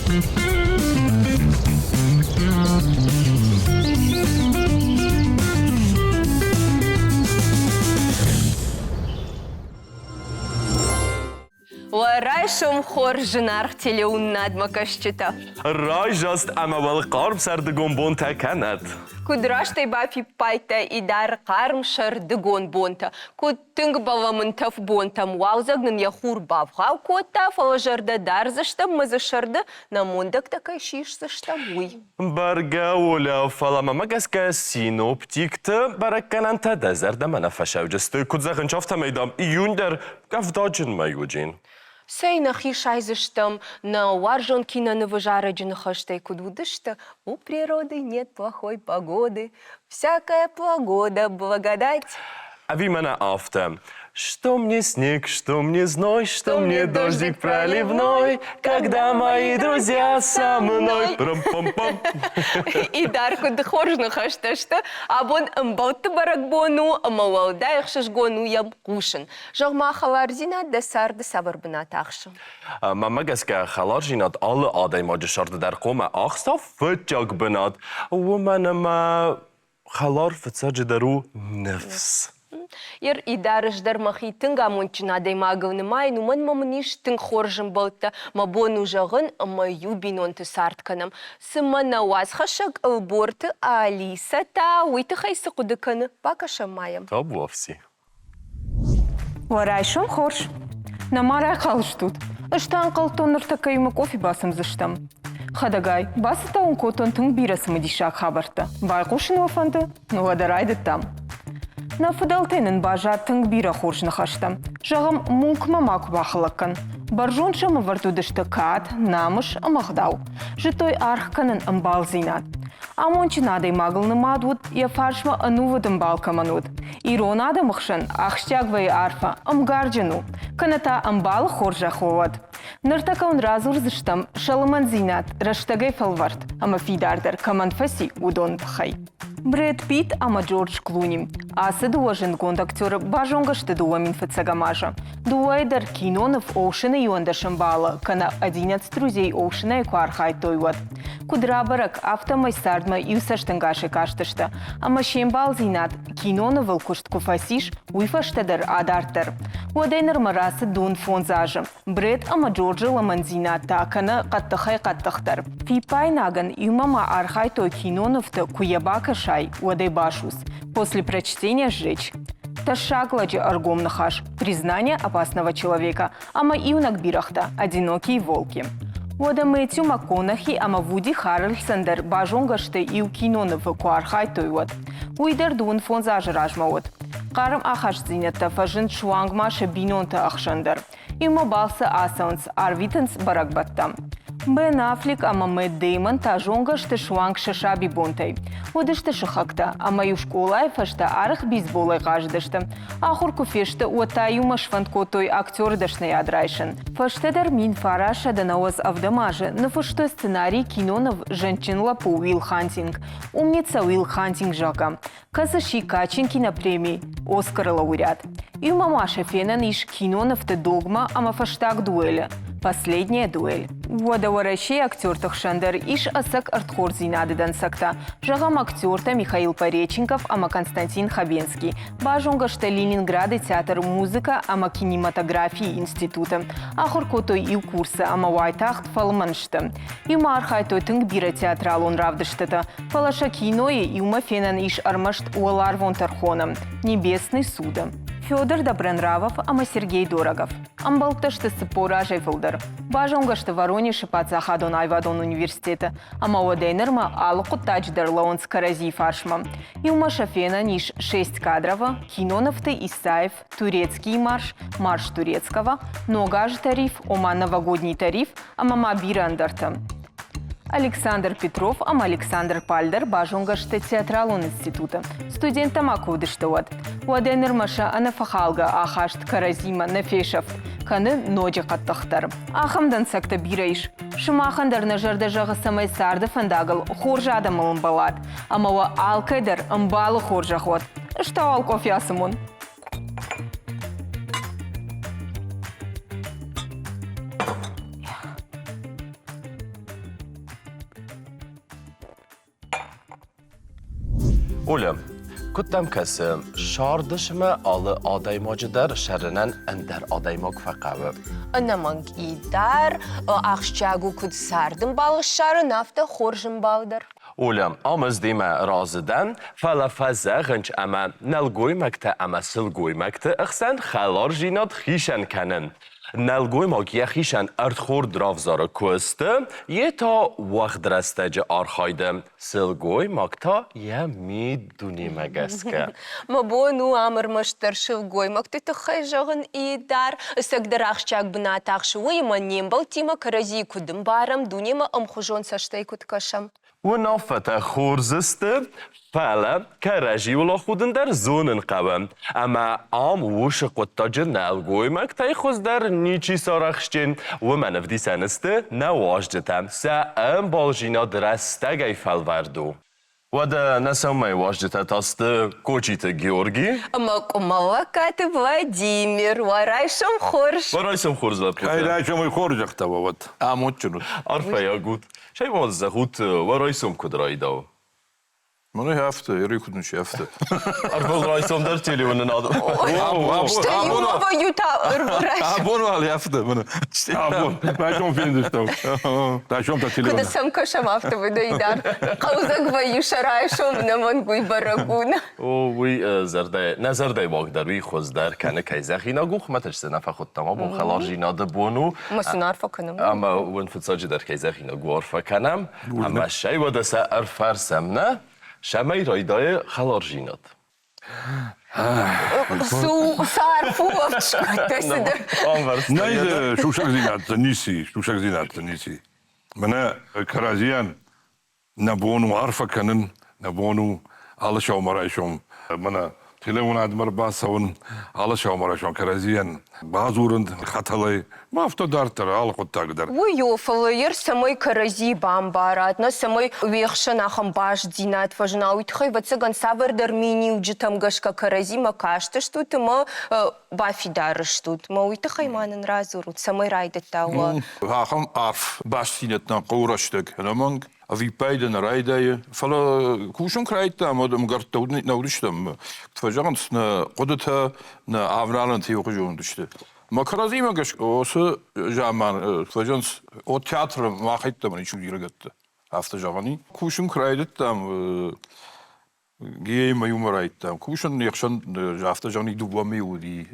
Уӕ райсом хорз, зынаргъ телеуынынадмӕ кӕсджытӕ! Райзаст ӕмӕ уал хъарм сӕрдыгон бонтӕ кӕнӕд! Куыд растӕй бафиппайдтай Идар хъарм сӕрдыгон бонтӕ, куыд тынг бӕлӕм ын тӕф бонтӕм уалдзӕг нын йӕ хур бавгъау кодта, фӕлӕ зӕрдӕ дардзыстӕм мӕ дзы сӕрды нӕ мондӕгтӕ кӕй сисдзыстӕм, уый. Бӕргӕ, Оля, фӕлӕ мӕмӕ гӕсгӕ синоптикты бӕрӕггӕнӕнтӕ дӕ зӕрдӕмӕ нӕ фӕсӕуджысты. Куыд зӕгъынц, афтӕмӕй, дам, июнь дӕр къӕвдаджын мӕй уыджин. Цӕй, нӕхи сайдзыстӕм, нӕ уарзон кинонывы зарӕджы ныхӕстӕй куыд уыдысты «У природы нет плохой погоды, всякая погода благодать». Ӕви мӕнӕ афтӕ. Что мне снег, что мне зной, что мне дождик проливной, когда мои друзья со мной. Пам-пам-пам. Идар куыд хорз ныхӕстӕ сты. Абон ӕмбӕлтты бӕрӕгбон у ӕмӕ уӕлдай ӕхсызгон у йӕм хъусын. Зӕгъ-ма, хӕлардзинад дӕ царды цавӕр бынат ахсы? Мӕнмӕ гӕсгӕ, хӕлардзинад алы адӕймаджы сӕрды дӕр хъуамӕ ахса фыццаг бынат, уымӕн ӕмӕ Хӕлар фыццаджыдӕр у ныфс. Ер Идарыс дӕр мӕхи тынг амондджын адӕймагыл нымайын, уымӕн ӕмӕ мын ис тынг хорз ӕмбӕлттӕ, мӕ бон у зӕгъын, ӕмӕ иу бинонты цард кӕнӕм. Цымӕ нӕ уацхӕссӕг Ӕлборты Алисӕ та уый тыххӕй цы хъуыды кӕны? Бакӕсӕм ма йӕм. Табуафси. Уӕ райсом хорз. Нӕма райхъал стут? Ӕз та ӕнхъӕлдтон ныртӕккӕ иумӕ къофи бацымдзыстӕм. Хӕдӕгай, бацӕттӕ уын кодтон тынг бирӕ цымыдисаг хабӕрттӕ. Байхъусын уӕ фӕнды? Уӕдӕ райдыдтам. Нӕ фыдӕлтӕй нын баззад тынг бирӕ хорз ныхӕстӕ. Зӕгъӕм, мулкмӕ макуы бахӕлӕг кӕн. Бӕрзонд сӕм ӕвӕрд уыдысты кад, намыс ӕмӕ ӕгъдау. Зыдтой аргъ кӕнын ӕмбалдзинад. Амондджын адӕймагыл нымад уыд, йӕ фарсмӕ ӕнувыд ӕмбал кӕмӕн уыд. Ирон адӕмы хсӕн ахсджиаг вӕййы арфӕ, ӕмгарджын у, кӕнӕ та ӕмбалы хорзӕх уӕд. Ныртӕккӕ уын радзурдзыстӕм сӕ лымӕндзинад рӕстӕгӕй фӕлвӕрд ӕмӕ фидардӕр кӕмӕн фӕци, уыдоны тыххӕй. Брэд Питт ӕмӕ Джордж Клуни. Ацы дыууӕ зындгонд актеры базонгӕ сты 2000 фыццӕгӕм азы. Дыууӕйы дӕр киноныв Оушены иуӕндӕс ӕмбалы кӕнӕ Одиннадцать друзей Оушена-йы куы архайдтой, уӕд. Куыд рабӕрӕг, афтӕмӕй цардмӕ иу цӕстӕнгасӕй кастысты, ӕмӕ се мбалдзинад кинонывыл куыст куы фӕцис, уый фӕстӕ дӕр адарддӕр. Уӕдӕй нырмӕ рацыд дон фондз азы. Брэд ӕмӕ Джорджы лымӕндзинад та кӕны хъӕддыхӕй-хъӕддыхдӕр. Фиппаинагӕн иумӕ ма архайдтой кинонывты, куы йӕ бакӕсай, уӕд ӕй басудз. После прочтения сжечь. Тӕссаг лӕджы ӕргом ныхас «Признание опасного человека» ӕмӕ иунӕг бирӕгътӕ «Одинокие волки». Уӕдӕ Мэтью МакКонахи ӕмӕ Вуди Харрельсон дӕр базонгӕ сты иу кинонывы куы архайдтой, уӕд. Уый дӕр дыууын фондз азы размӕ уыд. Хъарм ахастдзинӕдтӕ фӕзынд суанг ма сӕ бинонты ӕхсӕн дӕр. Иумӕ балцы ацӕуынц, арвитынц бӕрӕгбӕттӕм. Бен Аффлек ӕмӕ Мэтт Деймон та зонгӕ сты суанг сӕ сабибонтӕй. Уыдысты сыхӕгтӕ, ӕмӕ-иу скъолайы фӕстӕ арӕх бейсболӕй хъазыдысты. Ахуыр куы фесты, уӕд та иумӕ сфӕнд кодтой актеры дӕсныйад райсын. Фӕстӕдӕр 1997 азы ныффыстой сценарий киноныв «Зӕндджын лӕппу Уилл Хантинг», «Умница Уилл Хантинг», зӕгъгӕ, кӕцы сси кадджын кинопреми «Оскар-ы лауреат». Иумӕ ма сӕ фенӕн ис кинонывты «Догма» ӕмӕ «Фӕстаг дуэль-ы» «Последняя дуэль». Уӕдӕ Уӕрӕсейы актерты хсӕн дӕр ис ӕцӕг ӕрдхордзинады дӕнцӕгтӕ. Зӕгъӕм, актертӕ Михаил Пореченков ӕмӕ Константин Хабенский Базонгӕ сты Ленинграды театр музыкӕ ӕмӕ кинематографийы институты. Ахуыр кодтой иу курсы ӕмӕ уайтагъд фӕлмӕн сты. Иумӕ архайдтой тынг бирӕ театралон равдыстыты, фӕлӕ сӕ кинойы иумӕ фенӕн ис ӕрмӕст уӕларвон тӕрхоны Небесный суд-ы. Федор Добронравов ӕмӕ Сергей Дорогов. Ӕмбӕлттӕ сты 40 азӕй фылдӕр. Базонгӕ сты Воронежы паддзахадон аивадон университеты ӕмӕ уӕдӕй нырмӕ алы хъуыддаджы дӕр лӕууынц кӕрӕдзийы фарсмӕ. Иумӕ сӕ фенӕн ис Шесть кадрово, кинонывты Исаев, Турецкий марш, Марш Турецкого, Ног азы тариф, ома новогодний тариф ӕмӕ ма бирӕ ӕндӕртӕ. Александр Петров ӕмӕ Александр Пальдер базонгӕ сты театралон институты. Студенттӕ ма куы уыдысты, уӕд. Уӕдӕй нырмӕ сӕ ӕнӕфӕхалгӕ ахаст кӕрӕдзимӕ нӕ фесӕфт, кӕны ноджы хъӕддыхдӕр. Ахӕм дӕнцӕгтӕ бирӕ ис. Сымахӕн дӕр нӕ зӕрдӕ зӕгъы, цӕмӕй царды фӕндагыл хорз адӕмыл ӕмбӕлат ӕмӕ уӕ алкӕй дӕр ӕмбалы хорзӕх уӕд. Ӕз та уал къофи ацымон. Оля, куыд дӕм кӕсы, сӕрды сымӕ алы адӕймаджы дӕр сӕрынӕн ӕндӕр адӕймаг фӕхъӕуы? Ӕнӕмӕнг идар ахсджиаг у куыд царды ӕмбал ссарын, афтӕ хорз ӕмбал дӕр. Оля, ам ӕз демӕ разы дӕн, фӕлӕ фӕзӕгъынч ӕмӕ нӕлгоймӕгтӕ ӕмӕ сылгоймӕгты ӕхсӕн хӕларзинад хицӕн кӕнын. Нӕлгоймаг йӕхицӕн ӕрдхорд равзары куысты, йе та уӕгъд рӕстӕджы архайды, сылгоймаг та йӕ миддунемӕ гӕсгӕ. Мӕ бон у ам ӕрмӕстдӕр сылгоймӕгты тыххӕй зӕгъын идар. Ӕцӕгдӕр ахсджиаг бынат ахсы уыимӕ не мбӕлттимӕ кӕрӕдзийы куыд ӕмбарӕм, дунемӕ ӕмхуызон цӕстӕй куыд кӕсӕм. Уынаффӕтӕ хорз сты, фӕлӕ кӕрӕдзиуыл ахудын дӕр зонын хъӕуы. Ӕмӕ ам уыцы хъуыддаджы нӕлгоймӕгтӕй хуыздӕр ничи сарӕхстджын. Уымӕн ӕвдисӕн сты нӕ уазджытӕ, сӕ ӕмбалдзинад рӕстӕгӕй фӕлвӕрд у. Уӕдӕ нӕ сӕумӕйы уазджытӕ та сты Кочиты Георги. Ӕмӕ Къуымӕллӕгкаты Владимир. Уӕ райсом хорз! Уӕ райсом хорз, лӕппутӕ! Ай райсомӕй хорзӕхтӕ уӕд. Амондджын ут. Арфӕйаг ут. Стӕй ма зӕгъут, уӕ райсом куыд райдау? Мӕнӕ афтӕ, куыд ничи афтӕ. Ӕрвылрайсом дӕр телеуынынад. Стӕй иумӕ вӕййут ӕрвылрайсом. Абон уал афтӕ, мӕнӕ. Абон, райсом фендзыстӕм. Райсом та телеуынад. Куыд сӕм кӕсӕм, афтӕ уыдӕй дӕр. Хъӕлдзӕг вӕййы сӕ райсом, ӕнӕмӕнг уый бӕрӕг у. О, уый зӕрдӕ, нӕ зӕрдӕйы уаг дӕр уый хуыздӕр кӕны, кӕй зӕгъинаг у, хуымӕтӕджы цы нӕ фӕхуыдтам, абон хӕларзинады бон у. Ӕмӕ сын арфӕ кӕнӕм. Ӕмӕ уын фыццаджыдӕр кӕй зӕгъинаг у, арфӕ кӕнӕм. Ӕмӕ сӕй уӕдӕ сӕ ӕрфӕрсӕм, нӕ? Цӕмӕй райдайы хӕларзинад? Цы арф у ӕфсӕдтӕ цыдӕр. Нӕй сусӕгдзинад дзы ницы ис, сусӕгдзинад дзы ницы. Мӕнӕ кӕрӕдзийӕн нӕ бон у арфӕ кӕнын, нӕ бон у алы сӕумӕрайсом мӕнӕ телеуынадмӕ ӕрбацӕуын, алы сӕумӕрайсом кӕрӕдзийӕн бадзурын хӕтӕлӕй, ма афтӕ дарддӕр алы хъуыддаг дӕр. Уый у, фӕлӕ йер цӕмӕй кӕрӕдзи бамбарат, нӕ цӕмӕй уе хсӕн ахӕм бастдзинад фӕзына, уый тыххӕй, ӕвӕццӕгӕн, цавӕрдӕр миниуджытӕм гӕсгӕ кӕрӕдзимӕ кастыстут ӕмӕ бафидар стут. Мӕ уый тыххӕй ма нын радзурут, цӕмӕй райдыдта уӕ. Ахӕм арф бастдзинӕдтӕн хъӕуы рӕстӕг, ӕнӕмӕнг ӕвиппайды нӕ райдайы. Фӕлӕ кусын куы райдыдтам, уӕд ӕмгӕрттӕ нӕ уыдыстӕм. Куыд фӕзӕгъынц, нӕ хъуыдытӕ, нӕ авналӕнтӕ иухуызон уыдысты. Мӕ кӕрӕдзимӕ гӕсгӕ уыцы заман фӕзӕгъынц, о театры мах йеддӕмӕ ничи уыди ӕрыгӕтты. Афтӕ зӕгъӕн и. Кусын куы райдыдтам, Геймӕ иумӕ райдыдтам кусын, не хсӕн афтӕ зӕгъын, дыууӕ мӕй уыди.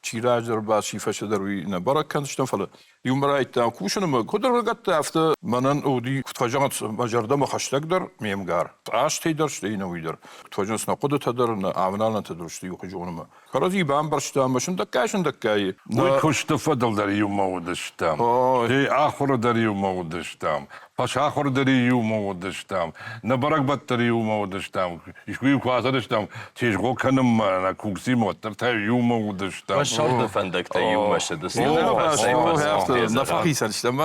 Чи раздӕр баци, чи фӕстӕдӕр, уый нӕ бӕрӕг кӕндзыстӕм, фӕлӕ иумӕ райдыдтам кусын ӕмӕ куыд ӕрыгӕттӕ, афтӕ мӕнӕн уыди, куыд фӕзӕгъынц, мӕ зӕрдӕмӕ хӕстӕгдӕр ме мгар. Азтӕй дӕр, стӕй нӕуый дӕр. Куыд фӕзӕгъынц, нӕ хъуыдытӕ дӕр, нӕ авналӕнтӕ дӕр сты иухуызон ӕмӕ кӕрӕдзи бамбӕрстам ӕмӕ сындӕггай-сындӕггай. Уый куысты фӕдыл дӕр иумӕ уыдыстӕм, стӕй ахуыры дӕр иумӕ уыдыстӕм, фӕсахуыр дӕр иумӕ уыдыстӕм, нӕ бӕрӕгбӕтты дӕр иумӕ уыдыстӕм, искуы-иу куы ацыдыстӕм тезгъо кӕнынмӕ нӕ курсимӕ, уӕддӕр та иумӕ уыдыстӕм. Фӕсахуыры фӕндӕгтӕ иумӕ цыдысты. Нӕ фӕхицӕн стӕм.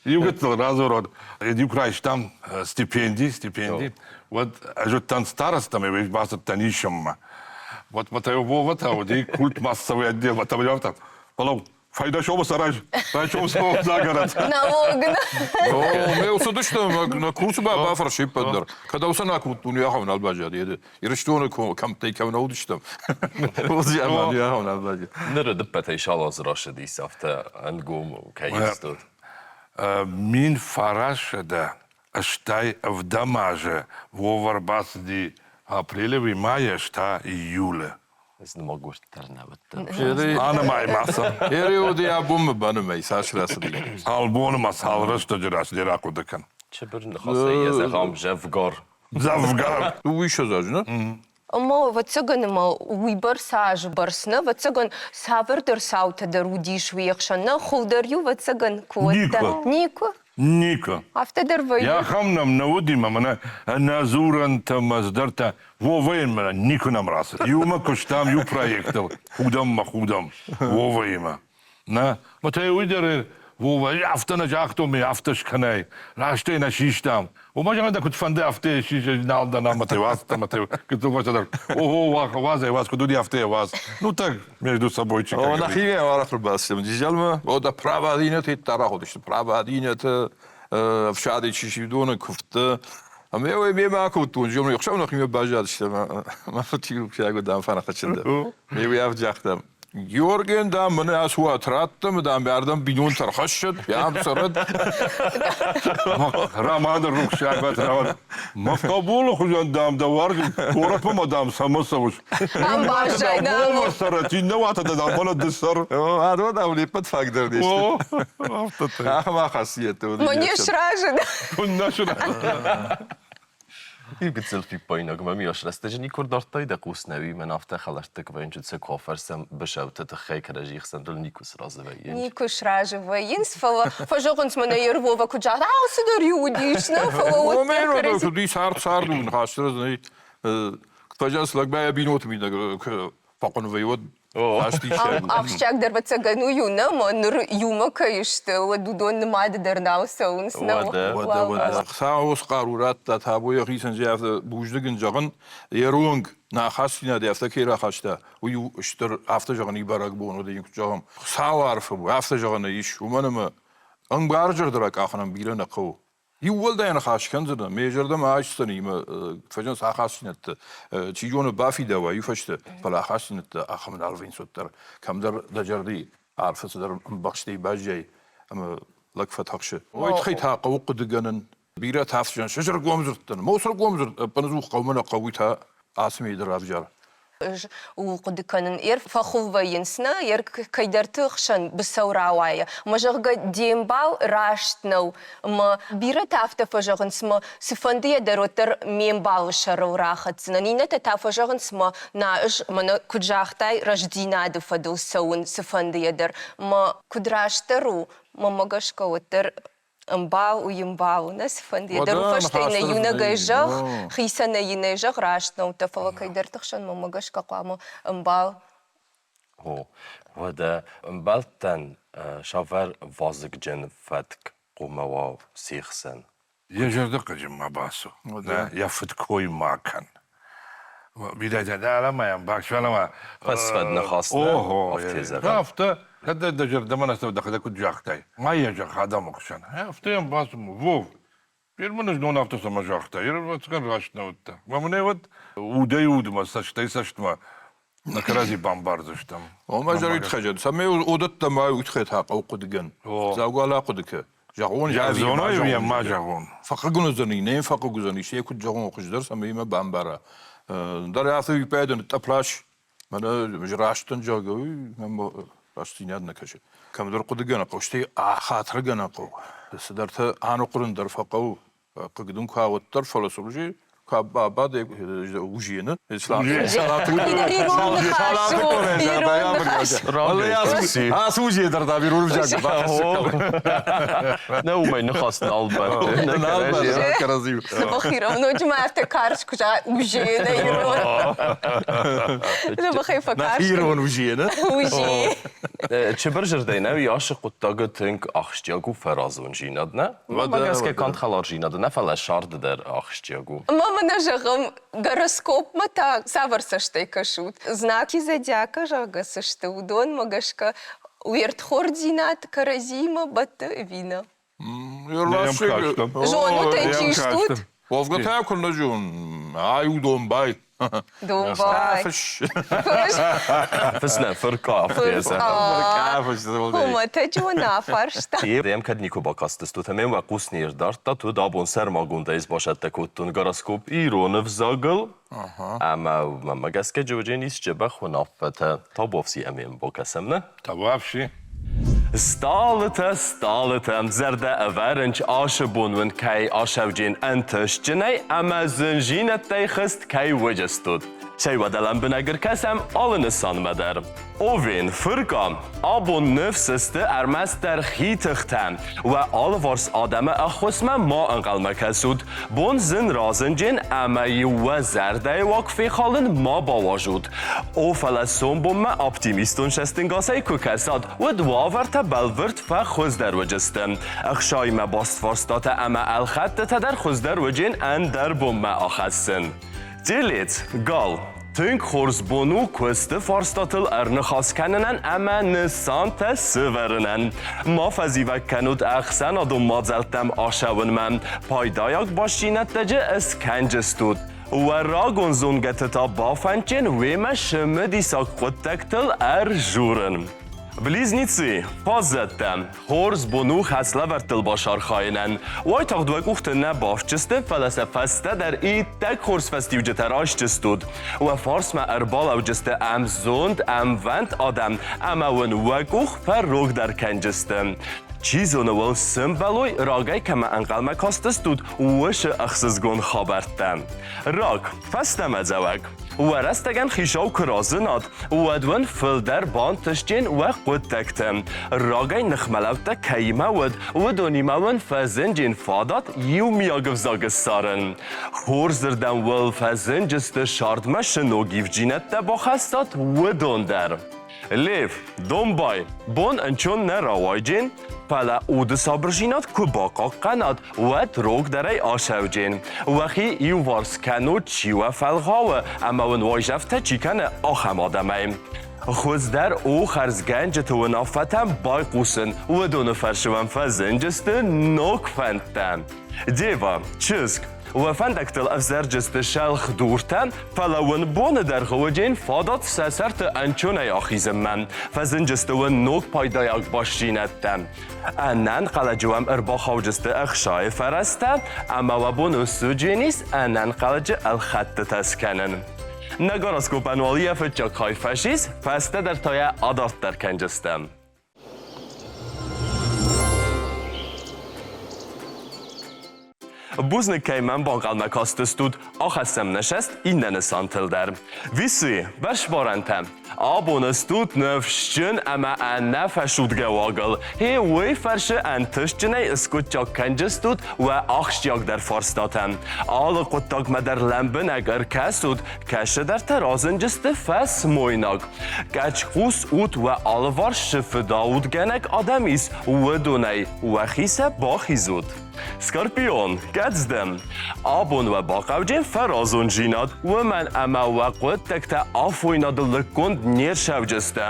Иу гыццыл радзурон. Иу куы райстам стипенди, стипенди, уӕд ӕз уыдтӕн старостӕм, ӕмӕ бацыдтӕн исынмӕ. Вот вот Вова та уыди культ массовый отдел, вот там фӕлӕ файда сомы сараз, райсом сомы загород. Налог. Ме цыдыстӕм, нӕ курсы бафӕрсы иппӕт дӕр. Кӕд ӕвсӕ нӕ кодтон, ахӕм нал баззад. Ирыстоны кӕмттӕй кӕм нӕ уыдыстӕм. Ахӕм нал баззад. Ныры дыппӕтӕй салаз рацыдис, афтӕ ӕнгом кӕй стут. 1987 азы Вова ӕрбацыди апрелевый мӕйы, ӕз та июлы. Ӕз нымӕггост дӕр нӕ уыдтӕн. Анымай ма сӕ. Периоды абонмӕ банымай, цас рацыди. Цал боны ма цал рӕстӕджы рацыди, рахъуыды кӕн. Чыбыр ныхасӕй йӕ зӕгъӕм зӕвгар. Дзӕвгар. Уый сӕдӕ нӕ? Ӕмӕ, ӕвӕццӕгӕн, ӕмӕ уыйбӕрц азы бӕрц нӕ, ӕвӕццӕгӕн, цавӕрдӕр цаутӕ дӕр уыдис уе хсӕн, нӕ хуылдӕр-иу, ӕвӕццӕгӕн, куы уӕдта. Никуы. Никуы? Никуы. Афтӕ дӕр вӕййы. Ахӕм нӕм нӕ уыди, мӕ мӕнӕ ӕнӕдзурӕнтӕ мӕ цыдӕртӕ. Вовӕйӕн мӕнӕ никуы нӕм рацыд. Иумӕ куыстам иу проектыл, худӕм мӕ худӕм Вовӕимӕ. Нӕ, мӕ та уый дӕр Вова, афтӕ нӕ загътон, ме афтӕ скӕнай, раст ӕй нӕ систам. Уымӕ зӕгъын дӕ куыд фӕнды, афтӕ сис, нал дӕн ӕмӕ ты уадз, ӕмӕ ты гыццыл фӕстӕдӕр. Ого, уадз ӕй, уадз, куыд уыди, афтӕ йӕ уадз. Ну так, между собой чи О, нӕхимӕ арӕх ӕрбацыдтӕн Джызӕлмӕ. О, дӕ правадинӕты арӕх уыдысты правадинӕты, ӕфсады чи сидоны куывдты. Ӕмӕ уый мемӕ акодтон, зоны, ӕхсӕв нӕхимӕ баззадыстӕм, мӕ фыд уыд ам фӕнахӕчындӕ. Ме уый авджахтам. Георгийӕн, дам, мӕнӕ ацы уат радтам, дам, ардӕм бинонтӕ ӕрхӕссӕд, ам цӕрӕд. Романы рухсаг равад. Мӕ хъӕбулы хуызӕн, дам, дӕ уарзын, горӕтмӕ, дам, цӕмӕ цӕуыс? Ам баззай, дам. Уомӕ цӕрӕт, иннӕ уаты дам, мӕнӕ ды цӕр. Адон, дам, не ппӕт фаг дӕр не сты. Ахӕм ахассиӕттӕ уыди. Мӕ не сразы. Куыннӕ сразы. Иу гыццыл фиппаинаг мӕм ис, рӕстӕджы никуы рдардтай дӕ хъус нӕуи, мӕн афтӕ хӕлӕрттӕ куы вӕййынц, уыд сӕ куы афӕрсӕм бысӕуты тыххӕй кӕрӕдзи хсӕн никуы сразы вӕййынц. Никуы сразы вӕййынц, фӕлӕ фӕзӕгъынц мӕнӕ Ервова куыд загъта, алцыдӕр иу уыдис, нӕ, фӕлӕ уӕддӕр кӕрӕдзи... Куыд цард цард у, ныхас нӕй. Фӕзӕгъынц лӕгмӕ йӕ бинонты мидӕг фӕхъуын вӕййы, уӕд Ахсджиагдӕр ӕвӕццӕгӕн уый у, нӕ ӕмӕ ныр иумӕ кӕй сты, уӕд уыдон нымады дӕр нал цӕуынц. Нӕ? Уӕдӕ, уӕдӕ. Хуыцау хъару радта, табу йӕхицӕн афтӕ бузныг ын зӕгъын, йе ронг нӕ ахастдзинад афтӕ кӕй рахаста, уый у стыр, афтӕ зӕгъын, и бӕрӕгбон уыд, куыд зӕгъӕм, Хуыцауы арфӕ у, афтӕ зӕгъӕн ис, уымӕн ӕмӕ ӕмгарзӕрдӕ ракъахынӕн бирӕ нӕ хъӕуы. Иу уӕлдай ныхас кӕндзынӕ, мӕ зӕрдӕмӕ айсдзӕни мӕ фӕзынц ахастдзинӕдтӕ. Чи зоны, бафидауа иу фӕстӕ, фӕлӕ ахастдзинӕдтӕ ахӕм нал вӕййынц уӕддӕр. Кӕмдӕр дӕ зӕрди арфы цыдӕр ӕмбӕхстӕй баззайы ӕмӕ лӕг фӕтыхсы. Уый тыххӕй та хъӕуы хъуыдыгӕнын. Бирӕтӕ афтӕ зӕгъынц, ӕз ӕргом дзырдтӕн. Мос ӕргом дзырд ӕппынӕдзух хъӕумӕ нӕ хъӕуы, та ацы мӕй дӕр равзар. Ӕз ууыл хъуыды кӕнын, ер фӕхуыл вӕййынц, нӕ, ер кӕйдӕрты хсӕн быцӕу рауайы. Мӕ зӕгъгӕ, де мбал раст нӕу. Мӕ бирӕтӕ афтӕ фӕзӕгъынц, мӕ цыфӕндыйӕ дӕр уӕддӕр ме мбалы сӕрыл рахӕцдзынӕн. Иннӕтӕ та фӕзӕгъынц, мӕ нӕ, ӕз мӕнӕ куыд загътай, рӕстдзинады фӕдыл цӕуын цыфӕндыйӕ дӕр. Мӕ куыд растдӕр у, мӕнмӕ гӕсгӕ уӕддӕр ӕмбал у ӕмбал нӕ цыфӕндыйӕ дӕр фӕстӕ нӕ иунӕгӕй зӕгъ, хицӕнӕй йын ӕй зӕгъ, раст нӕуттӕ, фӕлӕ кӕйдӕрты хсӕн мӕнмӕ гӕсгӕ хъуамӕ ӕмбал. О, уӕдӕ ӕмбӕлттӕн савӕр вазыгджын фӕтк хъуамӕ уа се хсӕн? Йӕ зӕрдӕхъыджы ма бацу, йӕ фыдкой ма кӕн. Бирӕтӕ дӕлӕмӕ йӕм баксӕлӕмӕ. Фӕсфӕд ныхас нӕ, афтӕ зӕгъӕм. Афтӕ, кӕд дӕ зӕрдӕмӕ нӕ цӕуы, дӕхӕдӕг куыд загътай, ма йӕ зӕгъ адӕмы хсӕн. Афтӕ йӕм бацу, Вов, Пер мын знон афтӕ цӕмӕ загъта, ӕвӕццӕгӕн раст нӕ уыдтӕ. Мӕ мын уӕд удӕй удмӕ, цӕстӕй цӕстмӕ нӕ кӕрӕдзи бамбардзыстӕм. Омӕ зӕрид хӕзӕд, цӕмӕй уыдӕттӕ ма уый та хъӕуы хъуыдыгӕн. Дзаугала хъуыды кӕ. Зӕгъон, Зӕгъон ма зӕгъон. Фӕхъыг уыдзӕни, не фӕхъыг уыдзӕни, се куыд зӕгъон хуыздӕр, цӕмӕй мӕ бамбара. Дӕр афтӕ виппайды ныттъӕплас, мӕнӕ растӕн зӕгъгӕ, уый мӕм рӕстдзинад нӕ кӕсы. Кӕмдӕр хъуыдыгӕнӕг хъӕу, стӕй хатыргӕнӕг хъӕу. Цыдӕртӕ аныхъуырын дӕр фӕхъӕуы. Хъыг дын куы уӕддӕр, фӕлӕ цы уже бабаде ужены. Ацы ужье дӕр дам ирон ӕвзаг Нӕ уымӕй ныхас нал бадты. Нал бадты кӕрӕдзи. Ноджы ма афтӕ карз куы зӕгъа ужены ирон. Дзӕбӕхӕй фӕкарз. Ирон ужены. Уже. Чыбыр зӕрдӕй нӕу ясы хъуыддагы тынг ахсджиаг у фӕразондзинад, нӕ? Мӕнмӕ гӕсгӕ канд хӕларзинады нӕ, фӕлӕ сӕрды дӕр ахсджиаг у. Ӕмӕ мӕнӕ зӕгъӕм, гороскопмӕ та цавӕр цӕстӕй кӕсут? Знаки зодиака, зӕгъгӕ, цы сты, уыдонмӕ гӕсгӕ уе рдхорддзинад кӕрӕдзиимӕ бӕтты ӕви нӕ? Зонут ӕй, чи стут? Уӕвгӕ та куы нӕ зонын, ай у домбай. Домбай. Фыс нӕ, фыркъа. Хуымӕтӕджы уын афарста. Йӕм кӕд никуы бакастыстут ӕмӕ уӕ хъус не рдардтат, уӕд абон сӕрмагондӕй сбасӕттӕ кодтон гороскоп ирон ӕвзагыл. Ӕмӕ мӕнмӕ гӕсгӕ Джорджийӕн ис дзӕбӕх уынаффӕтӕ. Табуафси ӕмӕ йӕм бакӕсӕм, нӕ? Табуафси. Стъалытӕ, стъалытӕ, зӕрдӕ ӕвӕрынч ашы бон уын кӕй асӕвджен ӕнтыстджынӕй ӕмӕ зынзинӕдтӕй хызт кӕй уыджыстут. Цӕй уӕдӕ лӕмбынӕг ӕркӕсӕм алы нысанмӕ дӕр. Овен, фырка, абон ныфс сты ӕрмӕстдӕр хи тыхтӕ. Уӕ алыварс адӕмы ӕххуысмӕ ма ӕнхъӕлмӕ кӕсут. Бон зын разынджын ӕмӕ-иу уӕ зӕрдӕйы уаг фехалын ма бауазут. О, фӕлӕ сомбонмӕ оптимистон цӕстӕнгасӕй куы кӕсат, уӕд уавӕртӕ бӕлвырд фӕхуыздӕр уыдзысты. Ӕхсаимӕ баст фарстатӕ ӕмӕ ӕлхӕдтытӕ дӕр хуыздӕр уыджен ӕндӕр бонмӕ ахӕссын. Телец, гал. Тынг хорз бон у куысты фарстатыл ӕрныхас кӕнынӕн ӕмӕ нысантӕ сывӕрынӕн. Ма фӕзивӕг кӕнут ӕхсӕнадон мадзӕлттӕм ацӕуынмӕ. Пайдайаг бастдзинӕдтӕджы скӕнджыстут. Уӕ рагон зонгӕты та бафӕндджын уемӕ цымыдисаг хъуыддӕгтыл ӕрзурын. Близнецы, фаззӕттӕ, хорз бон у хӕслӕвӕрдтыл бацархайынӕн. Уайтагъд уӕ къухты нӕ бафтджысты, фӕлӕ сӕ фӕстӕдӕр иттӕг хорз фӕстиуджытӕ райсджыстут. Уӕ фарсмӕ ӕрбалӕуджысты ӕмзонд, ӕмвӕнд адӕм ӕмӕ уын уӕ къух фӕрогдӕр кӕнджысты. Чи зоны уыл сымбӕлой, рагӕй кӕмӕ ӕнхъӕлмӕ кастыстут, уыцы ӕхсызгон хабӕрттӕ. Рак, фӕстӕмӕдзӕуӕг. Уӕ рӕстӕгӕн хицау куы разынат, уӕд уын фылдӕр бантысджын уӕ хъуыддӕгты. Рагӕй ныхмӕлӕудтӕ кӕимӕ уыд, уыдонимӕ уын фӕзынджын фадат иумиаг ӕвзаг ссарын. Хорзырдӕм уыл фӕзынджысты сӕрдмӕ цы ног ивджинӕдтӕ бахӕссат, уыдон дӕр. Лев, домбай, бон ӕнцон нӕ рауайджен, фӕлӕ уды сабырдзинад куы бахъахъхъӕнат, уӕд рогдӕрӕй ацӕуджен. Уӕхи иуварс кӕнут, чи уӕ фӕлгъауы ӕмӕ уын уайдзӕфтӕ чи кӕны, ахӕм адӕмӕй. Хуыздӕр у хӕрзгӕнджыты уынаффӕтӕм байхъусын, уыдоны фӕрцы уӕм фӕзынджысты ног фӕндтӕ. Дева, чызг, Уӕ фӕндӕгтыл ӕвзӕрджысты сӕлхдуртӕ, фӕлӕ уын боны дӕргъы уыдзӕн фадат сӕ сӕрты ӕнцонӕй ахизынмӕ. Фӕзынджысты уын ног пайдайаг бастдзинӕдтӕ. Ӕнӕнхъӕлӕджы уӕм ӕрбахауджысты ӕхсайы фӕрӕзтӕ ӕмӕ уӕ бон у судженис ӕнӕнхъӕлӕджы ӕлхӕдтытӕ скӕнын. Нӕ гороскопӕн уал йӕ фыццаг хай фӕцис, фӕстӕдӕр та йӕ адарддӕр кӕнджыстӕм. Бузныг, кӕй мӕм банхъӕлмӕ кастыстут, ахӕссӕм нӕ сӕст иннӕ нысантыл дӕр. Висы, бӕрзбарӕнтӕ. Абон стут ныфсджын ӕмӕ ӕнӕфӕсудгӕ уагыл. Гъе уый фӕрцы ӕнтыстджынӕй скъуыддзаг кӕнджыстут уӕ ахсджиагдӕр фарстатӕ. Алы хъуыддагмӕ дӕр лӕмбынӕг ӕркӕсут, кӕцыдӕртӕ разынджысты фӕсмойнаг. Къӕрцхъус ут уӕ алыварс цы фыдаудгӕнӕг адӕм ис, уыдонӕй уӕхи сӕ бахизут. Скорпион, кӕдздӕм. Абон уӕ бахъӕуджын фӕразондзинад, уымӕн ӕмӕ уӕ хъуыддӕгтӕ афойнадыл лыггонд не рцӕуджысты.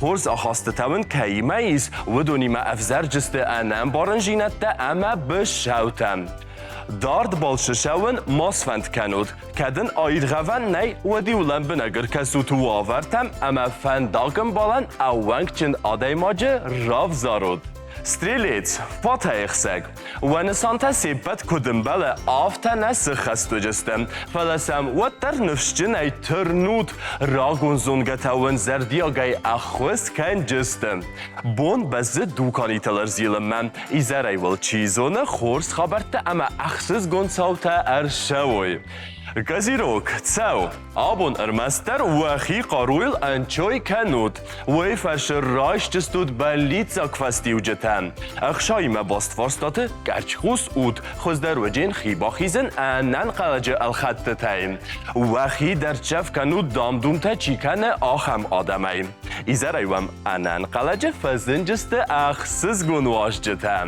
Хорз ахастытӕ уын кӕимӕ ис, уыдонимӕ ӕвзӕрджысты ӕнӕмбарындзинӕдтӕ ӕмӕ быцӕутӕ. Дард балцы цӕуын ма сфӕнд кӕнут. Кӕд ын аиргъӕвӕн нӕй, уӕд-иу лӕмбынӕг ӕркӕсут уавӕртӕм ӕмӕ фӕндагӕмбалӕн ӕууӕнкджын адӕймаджы равзарут. Стрелец, фатӕйхсӕг. Уӕ нысантӕ се ппӕт куыд ӕмбӕлы, афтӕ нӕ сыххӕст уыдысты. Фӕлӕ сӕм уӕддӕр ныфсджынӕй тырнут, рагон зонгӕтӕ уын зӕрдиагӕй ӕххуыс кӕнджысты. Бон бӕззы дуканитыл ӕрзилынмӕ. Изӕрӕй уыл чи зоны, хорз хабӕрттӕ ӕмӕ ӕхсызгон цаутӕ ӕрцӕуой. Козерог, цӕу! Абон ӕрмӕстдӕр уӕхи хъаруйыл ӕнцой кӕнут. Уый фӕрцы райсджыстут бӕллиццаг фӕстиуджытӕ. Ӕхсаимӕ баст фарстаты къӕрцхъус ут, хуыздӕр уыджен хи бахизын ӕнӕнхъӕлӕджы ӕлхӕдтытӕй. Уӕхи дӕрддзӕф кӕнут дам-думтӕ чи кӕны, ахӕм адӕмӕй. Изӕрӕй уӕм ӕнӕнхъӕлӕджы фӕзынджысты ӕхсызгон уазджытӕ.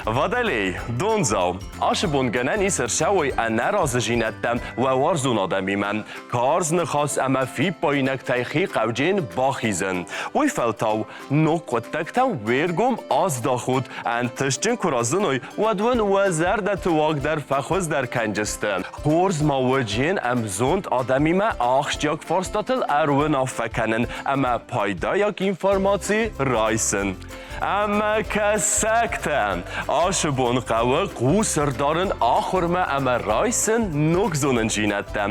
Водолей, дондзау. Ацы бон гӕнӕн ис ӕрцӕуой ӕнӕразыдзинӕдтӕ уӕ уарзон адӕмимӕ. Карз ныхас ӕмӕ фиппаинӕгтӕй хи хъӕвджын бахизын. Уый фӕлтау ног хъуыддӕгтӕм уе ргом аздахут. Ӕнтыстджын куы разыной, уӕд уын уӕ зӕрдӕты уаг дӕр фӕхуыздӕр кӕнджысты. Хорз ма уыджын ӕмзонд адӕмимӕ ахсджиаг фарстатыл ӕруынаффӕ кӕнын ӕмӕ пайдайаг информаци райсын. Ӕмӕ кӕсӕгтӕ! Ацы бон хъӕуы хъус ӕрдарын ахуырмӕ ӕмӕ райсын ног зонындзинӕдтӕ.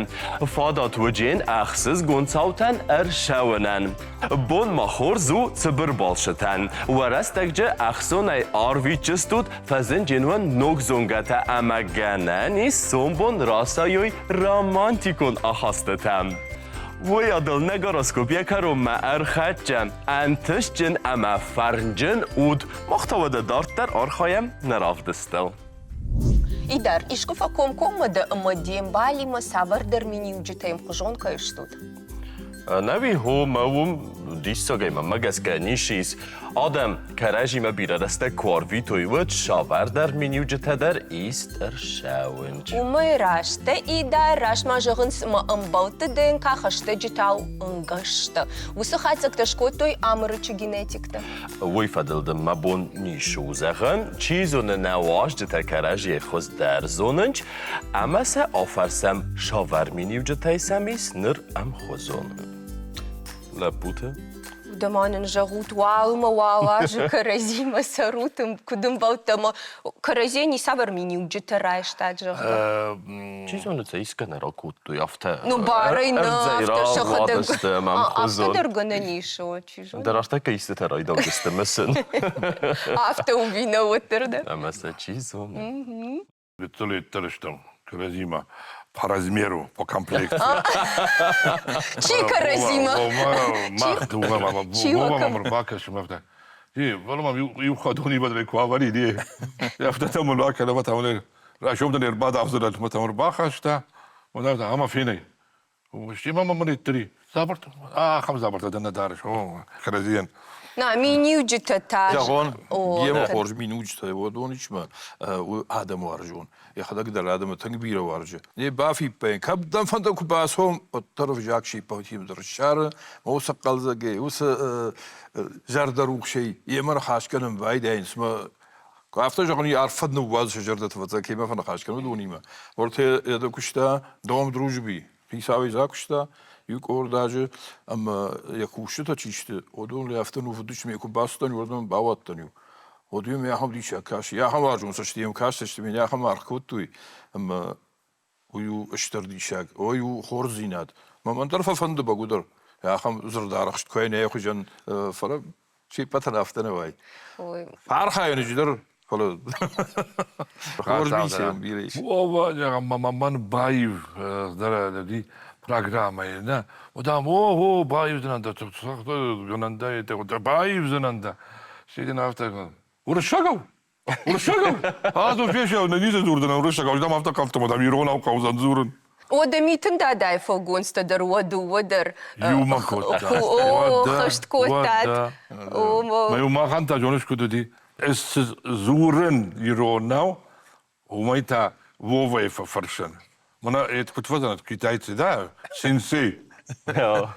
Фадат уыджын ӕхсызгон цаутӕн ӕрцӕуынӕн. Бон ма хорз у цыбыр балцытӕн. Уӕ рӕстӕгджы ӕхцонӕй арвитджыстут, фӕзынджын уын ног зонгӕтӕ ӕмӕ гӕнӕн ис сомбон расайой романтикон ахастытӕ. Уый адыл нӕ гороскоп йӕ кӕронмӕ ӕрхӕццӕ. Ӕнтыстджын ӕмӕ фӕрнджын уд. Мах та уӕдӕ дарддӕр архайӕм нӕ равдыстыл. Идар, искуы фӕкомкоммӕ дӕ ӕмӕ де мбалимӕ цавӕрдӕр миниуджытӕ ӕмхуызон кӕй стут? Ӕнӕуи хо мӕ уым Диссагӕй мӕнмӕ гӕсгӕ ницы ис. Адӕм кӕрӕдзимӕ бирӕ рӕстӕг куы арвитой, уӕд цавӕрдӕр миниуджытӕ дӕр ист ӕрцӕуынц. Уымӕй раст дӕ, Идар, раст ма зӕгъынц, мӕ ӕмбӕлтты ДНК хӕстӕджытау ӕнгӕстӕ. Уыцы хатдзӕгтӕ скодтой Амырычы генетиктӕ. Уый фӕдыл дын мӕ бон ницы у зӕгъын. Чи зоны, нӕ уазджытӕ кӕрӕдзийы хуыздӕр зонынц, ӕмӕ сӕ афӕрсӕм, цавӕр миниуджытӕй сӕм ис ныр ӕмхуызон. Лӕппутӕ? Уӕдӕ ма нын зӕгъут, уалмӕ уал азы кӕрӕдзимӕ цӕрут, куыд ӕмбӕлттӕ ӕмӕ кӕрӕдзийӕн цавӕр миниуджытӕ райстат, зӕгъгӕ? Чи зоны, сӕ исгӕ нӕ ракодтой, афтӕ. Ну, барӕй нӕ, афтӕ сӕхӕдӕг. Афтӕ дӕр гӕнӕн ис, о, чи зоны. Дӕр афтӕ кӕй истытӕ райдаудзысты мысын. Афтӕ уби нӕ уӕддӕр дӕ. Ӕмӕ сӕ чи зоны. Гыццыл стӕм кӕрӕдзимӕ по размеру, по комплекции. Чи кӕрӕдзимӕ? Мах дыууӕ Вова мӕм ӕрбакӕсы, афтӕ. Фӕлӕ мӕм иу хӕдони бадрӕй куы авӕрид, афтӕ та мын ракӕн, ӕмӕ та мын райсом дын ӕрбадавдзынӕн, ӕмӕ та мын ӕрбахаста. Ӕмӕ фенай. Стӕй ма мӕм ӕрттыри. Дзабыртӕ, ахӕм дзабыртӕ дӕ нӕ дарыс, о, кӕрӕдзийӕн. На, миниуджытӕ та. Зӕгъон, йемӕ хорз миниуджытӕ уыдон ис мӕ адӕмуарзон. Йӕхӕдӕг дӕр адӕмы тынг бирӕ уарзы. Не бафиппайын, кӕд дӕм фӕнды куы бацом, уӕддӕр ӕвзаг сиппӕтимӕ дӕр ссары, уыцы хъӕлдзӕгӕй, уыцы зӕрдӕрухсӕй йемӕ ныхас кӕнын байдайынц мӕ Афтӕ зӕгъын, арф фӕд ныууадзы сӕ зӕрдӕты фӕцӕг, кемӕ фӕныхас кӕны, уыдонимӕ. Уӕртӕ йӕ куыста Дом дружби, хицауӕй закуыста иу къорд азы ӕмӕ йӕ кусджытӕ чи сты, уыдон афтӕ ныууыдысты, куы бацыдтӕн, уырдӕм бауадтӕн-иу. Уӕд-иу мӕ ахӕм диссаг кӕсы, ахӕм уарзон цӕсты йӕм кастысты, мӕ ахӕм аргъ кодтой, ӕмӕ уый у стыр диссаг, уый у хорздзинад. Мӕн дӕр фӕфӕнды бӕгуыдӕр, ахӕм дзырдарӕхст куы нӕ хуызӕн, фӕлӕ се ппӕтӕн афтӕ нӕ вӕййы. Архайын дӕр, фӕлӕ хорз бисерон бирӕ ис. Вова, мӕн баив дӕр программӕйы, нӕ? Уыдам, о, баивдзынӕн дӕ, гӕнӕн дӕ, баивдзынӕн дӕ. Седин афтӕ, уырыссагау? Уырыссагау? Азы фесӕв, нӕ ницы дзурдзынӕн уырыссагау, дам афтӕ хъавтон, дам иронау хъӕудзӕн дзурын. Уӕдӕ Митын дадайы фӕлгонцтӕ дӕр уӕ дыууӕ дӕр иумӕ кодтат. О, хӕст кодтат. Мӕ махӕн та зоныс куыд уыди? Ӕз цы дзурын иронау, уымӕй та Вовайы фӕфӕрсын. Мӕнӕ это куыд фӕзӕнӕт китайцы, да? Сенсей. Да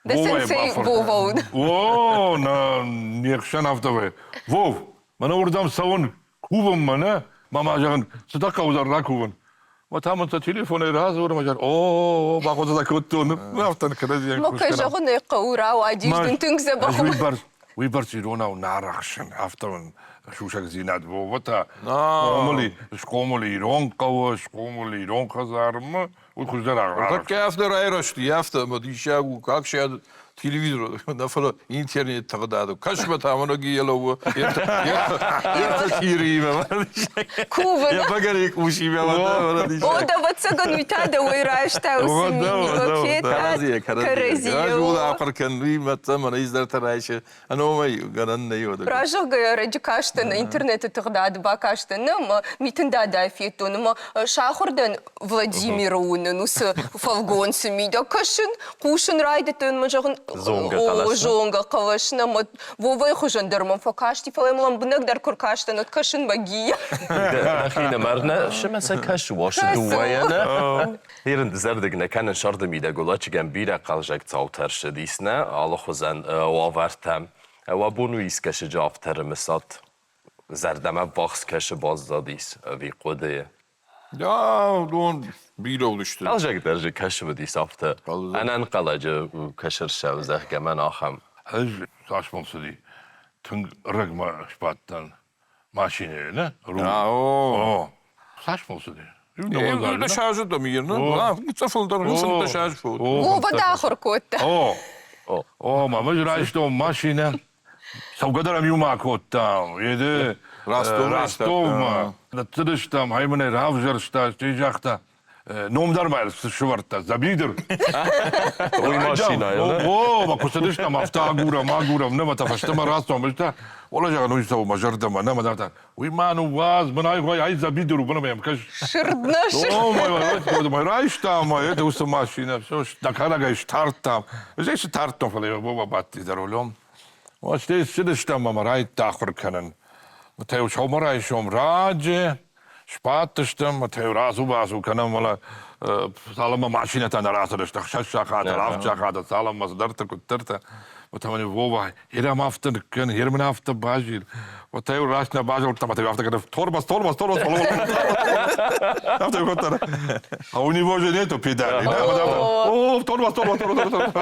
сенсей Вова у. О, на не хсӕн афтӕ Вов, мӕнӕ уырдӕм цӕуын, кувынмӕ, нӕ? Мама зӕгъын, цы дӕ хъӕудзӕн ракувын? Мӕ та мын сӕ телефонӕй радзуры, мӕ зӕгъын, о, бахъуыды дӕ кодтон. Афтӕ кӕрӕдзийӕн Ма кӕй зӕгъын ӕй хъӕуы, рауадис дын тынг дзӕбӕх. Уый бӕрц, уый бӕрц иронау нӕ арӕхсын, афтӕ мын сусӕгдзинад Вова та схъомыл схъомыл ирон хъӕуы, схъомыл ирон хӕдзармӕ, уый хуыздӕр Ныртӕккӕ афтӕ райрӕзти, афтӕ ӕмӕ диссаг у, как сӕ телевизор, нӕ фӕлӕ интернет тыгъдады. Кӕсмӕ та мӕнӕ йӕ лӕууы ӕртӕ чъириимӕ. Кувын. Йӕ бӕгӕныйы къусимӕ. О, ӕвӕццӕгӕн, уый та дӕуӕй райста уыцы миниуӕг. Кӕрӕдзийӕ. Ӕз ууыл ахуыр кӕнын, уый мӕ цӕмӕн издӕртӕ райсы. Ӕнӕуымӕй гӕнӕн нӕй уӕд. Разӕгъгӕ ӕрӕджы кастӕн интернеты тыгъдады бакастӕн ӕмӕ Митын дадайы федтон ӕмӕ сахуыр дӕн Владимиры уынын уыцы фӕлгонцы мидӕг. Кӕсын, хъусын райдыдтон ӕмӕ зӕгъын, о, зонгӕ хъӕлӕс ӕмӕ Вовайы хуызӕн дӕр мӕм фӕкасти, фӕлӕ мӕм лӕмбынӕг дӕр куы ркастӕн, уӕд кӕсын Магийӕ. Нӕхинымӕр нӕ сымӕ сӕ кӕсы уасы дыууӕйӕ нӕ. Ерын дызӕрдыг нӕ кӕнын сӕрды мидӕг Улачыгӕн бирӕ хъӕлзӕг цаутӕ ӕрцыдис нӕ алыхуызӕн уавӕртӕ. Уӕ бон у искӕсыджы авторы мысат зӕрдӕмӕ ввахс кӕсы баззадис ӕви хъуыдыйы? Да, уыдон бирӕ уыдысты. Хъӕлзӕгдӕр дзы кӕсы уыдис афтӕ. Ӕнӕнхъӕлӕджы кӕсы рсӕв, зӕгъгӕ, мӕн ахӕм. Ӕз цас бон цыди, тынг рӕгмӕ сбадтӕн машинӕйы, нӕ? О. Цас бон цыди? Дӕс азы дӕм ир, фылдӕр, 15 азы фӕуд. Вова дӕ ахуыр кодта. О, о, мӕ ӕз райстон машинӕ. Цӕугӕ дӕр ӕм иумӕ акодтам. Еды Ростовмӕ. Ныццыдыстӕм, хай мын ӕй равзӕрста, стӕй загъта, Ном дӕр ма сывӕрдта, дзӕбидыр. Уый машинӕйыл, нӕ? О, мӕ куы цыдыстӕм, афтӕ агурӕм, агурӕм, нӕ мӕ та фӕстӕмӕ рацӕуӕм, ӕз та, Оля зӕгъын, уый цӕуы мӕ зӕрдӕмӕ, нӕ мӕ та, уый ма ныууадз, мӕн ай ай дзӕбидыр у, мӕнӕ мӕм кӕс. Сырд нӕ сырд. О, мӕ мӕ райста мӕ, это уыцы машинӕ, все, дӕхӕдӕг ӕй стардтам. Ӕз ӕй стардтон, фӕлӕ йӕ Вова бадти за рулем. Стӕй ссыдыстӕм ӕмӕ райдыдта ахуыр кӕнын. Та сӕумӕрайсом раджы сбадтыстӕм, та рацу-бацу кӕнӕм, фӕлӕ цалынмӕ машинӕтӕ нӕ рацыдысты, ӕхсӕз сахаты, авд сахаты, цалынмӕ цыдӕртӕ, куыддӕртӕ. Та мын Вова, ерӕм афтӕ ныккӕн, ер мын афтӕ базил. Вот та раст нӕ базылдта, ӕмӕ та афтӕ кӕны, тормоз, тормоз, тормоз, афтӕ кодта. А у него же нету педали. О, тормоз, тормоз, тормоз, тормоз.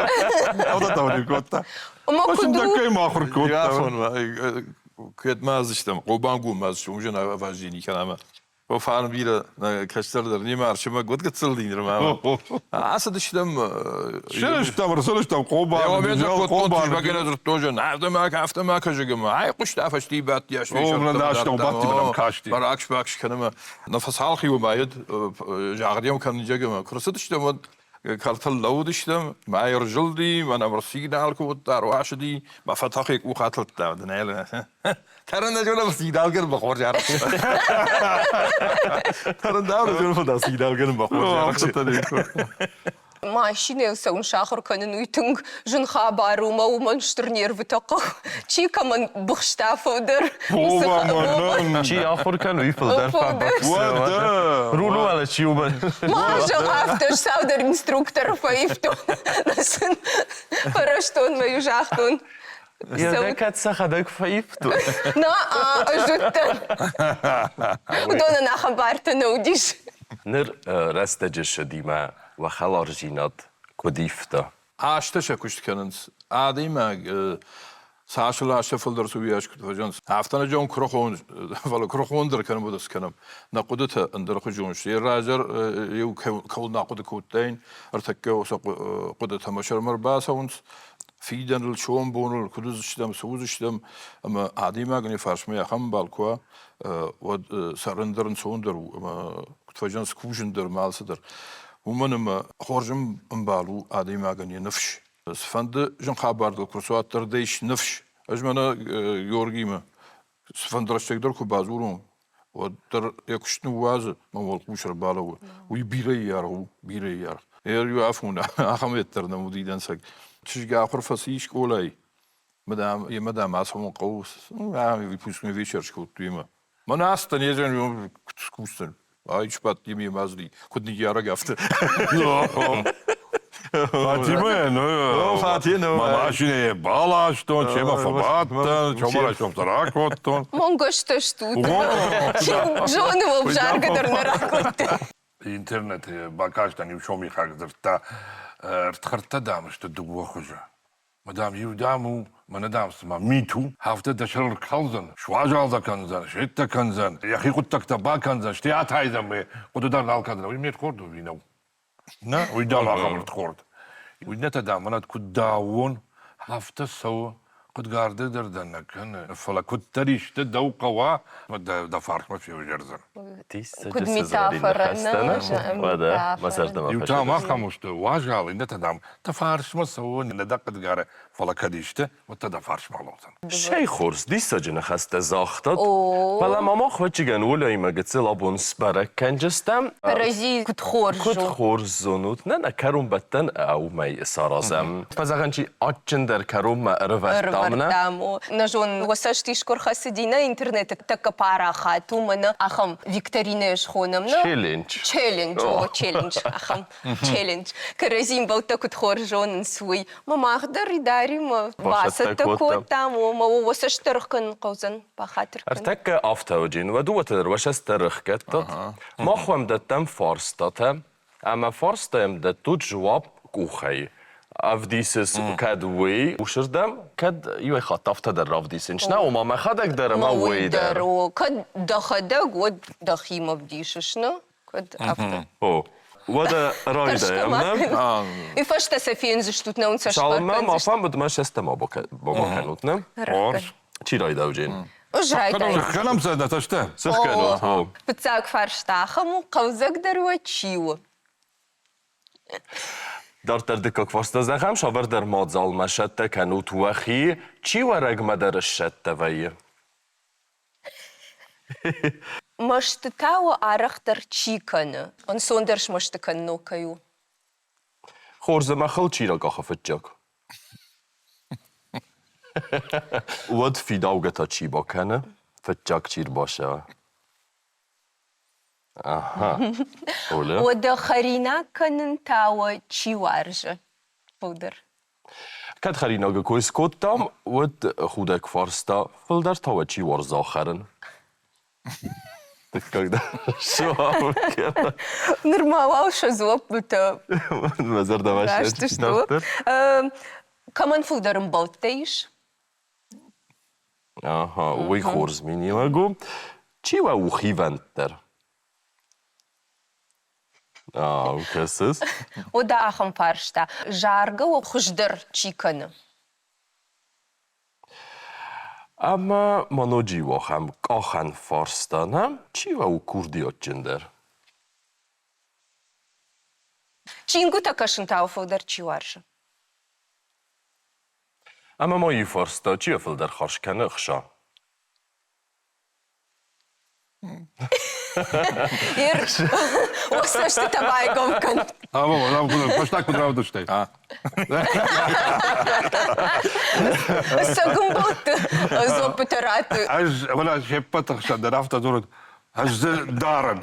Афтӕ та у кодта. Ӕмӕ куыд у? Кӕй ма ахуыр кодта. Кӕд ма азыстӕм, Хъобангоммӕ азыстӕм, уым же вождение кӕнӕм. Фарн бирӕ нӕ кӕстӕр дӕр не маршы мӕ год гыццыл динырмӕ. Ацыдыстӕм. Ссыдыстӕм, ӕрцыдыстӕм Хъобан. Хъобан. Дзырдтой, афтӕ ма афтӕ ма кӕсӕгӕмӕ. Айхъуыста фӕстийы бадти касти. Баракс-бакс кӕнӕмӕ. Нӕ фӕцалхиуы ма йед загъдӕм кӕнынджагӕмӕ. Куы рцыдыстӕм, уӕд кӕртыл лӕууыдыстӕм, мӕ ӕрзылди, мӕнӕ сигнал кодта, ӕруасыди, мӕ фӕтӕхи къух атылдта. Тӕрын ӕз уӕлӕ сигнал кӕнын бахорз Тӕрын дӕр ӕз уӕлӕ сигнал кӕнын бахорз Машинӕйыл цӕуын сахуыр кӕнын уый тынг зын хабар у, мӕ уымӕн стыр нервытӕ хъӕуы. Чи кӕмӕн быхста фылдӕр. Чи ахуыр кӕны, уый фылдӕр фӕбыхсы. Рулы уӕлӕ чи у? Ма зӕгъ афтӕ, цалдӕр инструкторы фӕивтон. Сын фӕрӕзтон мӕ иу загътон. Йӕ кӕд сӕхӕдӕг фӕивтой? На, ӕз уыдтӕн. Уыдонӕн ахӕм бартӕ нӕ уыдис. Ныр рӕстӕджы сыдимӕ уӕ хӕлардзинад куыд ивта? Азтӕ сӕ куыст кӕнынц. Адӕймаг цас азтӕ фылдӕр цы уыйас куыд фӕзӕгъынц, афтӕ нӕ зӕгъын куырыхон, фӕлӕ куырыхондӕр кӕнӕм, уӕд скӕнӕм. Нӕ хъуыдытӕ ӕндӕрхуызон сты. Йӕ раздӕр иу кӕуыл нӕ хъуыды кодтаин, ӕртӕккӕ сӕ хъуыдытӕ мӕ сӕрмӕ ӕрбацӕуынц. Фидӕныл, сомбоныл куыд уыдзыстӕм, цы уыдзыстӕм, ӕмӕ адӕймагӕн йӕ фарсмӕ ахӕм ӕмбал куы уа, уӕд цӕрын дӕр ӕнцондӕр у ӕмӕ куыд фӕзӕгъынц, кусын дӕр ӕмӕ алцыдӕр. Уымӕн ӕмӕ хорз ӕмбал у адӕймагӕн йӕ ныфс. Цыфӕнды зын хабар дыл куы рцӕуа, уӕддӕр дӕ ис ныфс. Ӕз мӕнӕ Георгимӕ цыфӕнды рӕстӕг дӕр куы бадзурон, уӕддӕр йӕ куыст ныууадзы, мӕ уӕлхъус ӕрбалӕууы. Уый бирӕ аргъ у, бирӕ аргъ. Иу афон ахӕм уӕддӕр нӕм уыди дӕнцӕг. Чызг ахуыр фӕци скъолайы, йемӕ, дам, ацӕуын хъӕуы. Выпускной вечер скодтой йемӕ. Мӕнӕ ацыдтӕн, не зӕн скусдзӕн. Ай сбадти ме мазли, куыд ныййарӕг, афтӕ. Фатимӕ, ну, Фатимӕ, мӕ машинӕйы баластон, чемӕ фӕбадтӕн, чемӕ райсомтӕ ракодтон. Монгостӕ стут. Зоны ӕвзаргӕ дӕр нӕ ракодта. Интернеты бакастӕн иу сомихаг дзырдта, ӕрдхӕрдтӕ, дам, сты дыууӕ хуызы. Мӕ, дам, иу, дам, у, мӕнӕ, дам, цыма мит у, афтӕ дӕ сӕрыл калдзӕн, суазал дӕ кӕндзӕн, сеттӕ кӕндзӕн, йӕхи хъуыддӕгтӕ бакӕндзӕн, стӕй атайдзӕн мӕ хъуыды дӕр нал кӕндзӕн. Уый ме рдхорд ӕви нӕу? Нӕ, уый, дам, ахӕм ӕрдхорд. Иннӕтӕ, дам, мӕнӕ куыд дауон, афтӕ цӕуы. Хъуыдгарды дӕр дӕ нӕ кӕны, фӕлӕ куыддӕр исты дӕу хъӕуа, дӕ фарсмӕ февзӕрдзӕн. Куыд метафора, Иу та ахӕм сты, уазал, иннӕтӕ, дам, дӕ фарсмӕ цӕуы, нӕ дӕ хъыгдары, фӕлӕ кӕд исты, уӕд та дӕ фарсмӕ лӕудзӕн. Цӕй хорз, диссаджы ныхӕстӕ загътат, фӕлӕ ма мах ӕвӕццӕгӕн Оляимӕ гыццыл абон сбӕрӕг кӕнджыстӕм. Кӕрӕдзи куыд хорз Куыд хорз зонут, нӕ нӕ кӕронбӕттӕн уымӕй саразӕм. Фӕзӕгъӕн, чи адджындӕр кӕронмӕ ӕрывӕрдтам, нӕ? Ӕрывӕрдтам, нӕ зон, уӕ цӕст искуы ӕрхӕцыди нӕ интернеты тӕккӕ парахат у, мӕнӕ ахӕм викторинӕ схонӕм, нӕ? Челлендж. Челлендж, о, челлендж, ахӕм челлендж. Кӕрӕдзи ӕмбӕлттӕ куыд хорз зонынц, уый. Мӕ мах дӕр Идаримӕ бацӕттӕ кодтам, ома уӕ цӕст дӕр кӕнын хъӕудзӕн, бахатыр кӕн. Ӕртӕккӕ афтӕ уыди, уӕ дыууӕтӕ дӕр уӕ цӕст дӕр ӕхгӕдтат. Мах уӕм дӕттӕм фарстатӕ, ӕмӕ фарстайӕм дӕттут жуапп къухӕй. Ӕвдисыс, кӕд уый усырдӕм, кӕд иуӕй хатт афтӕ дӕр равдисынч. Нӕ, ома мӕхӕдӕг дӕр ӕмӕ уый дӕр. Кӕд дӕхӕдӕг, уӕд дӕхимӕ вдисыс, нӕ? Куыд афтӕ? О, уӕдӕ райдайӕм, нӕ? И фӕстӕ сӕ фендзыстут, нӕ уын сӕ Цалынмӕ ма фӕмбыд, мӕ сӕстӕ ма бакӕнут, нӕ? Хорз. Чи райдауджен? Ӕз райдайын. Сыхгӕнӕм сӕ нӕ цӕстӕ? Сыхгӕнут, о. Фыццаг фарста ахӕм у, хъӕлдзӕгдӕр уӕ чи у? Дарддӕр дыккаг фарста зӕгъӕм, цавӕрдӕр мадзалмӕ сӕттӕ кӕнут уӕхи, чи уӕ рӕгмӕ дӕр ссӕттӕ вӕййы? Мӕсты та уӕ арӕхдӕр чи кӕны? Ӕнцондӕр смӕсты кӕнын кӕй у? Хорз ӕмӕ хыл чи ракъахы фыццаг? Уӕд фидаугӕ та чи бакӕны, фыццаг чи рбасӕуы? Аха. Оля? Уӕдӕ хӕринаг кӕнын та уӕ чи уарзы фылдӕр? Кӕд хӕринагы кой скодтам, уӕд худӕг фарста, фылдӕр та уӕ чи уарза хӕрын? Дыккаг дӕр Нырма уал сӕ дзуаппытӕ Мӕ зӕрдӕмӕ раст сты. Кӕмӕн фылдӕр ӕмбӕлттӕ ис? Аха, уый хорз миниуӕг у. Чи уӕ у хивӕнддӕр? Ау, кӕсыс? Уӕдӕ ахӕм фарста. Заргӕ уӕ хуыздӕр чи кӕны? Ӕмӕ ма ноджы иу ахӕм къахӕн фарста, нӕ? Чи уӕ у курдиатджындӕр? Чингуытӕ кӕсын та фылдӕр чи уарзы? Ӕмӕ ма иу фарста, чи фылдӕр хӕс кӕны ӕхца? Ир, о цӕстытӕ байгом кӕн. Фӕстаг куыд равдыстай? Сӕгуымбылты дзуаппытӕ ратты. Ӕз, мӕнӕ се ппӕты хсӕн дӕр афтӕ дзурын, ӕз дзы дарын.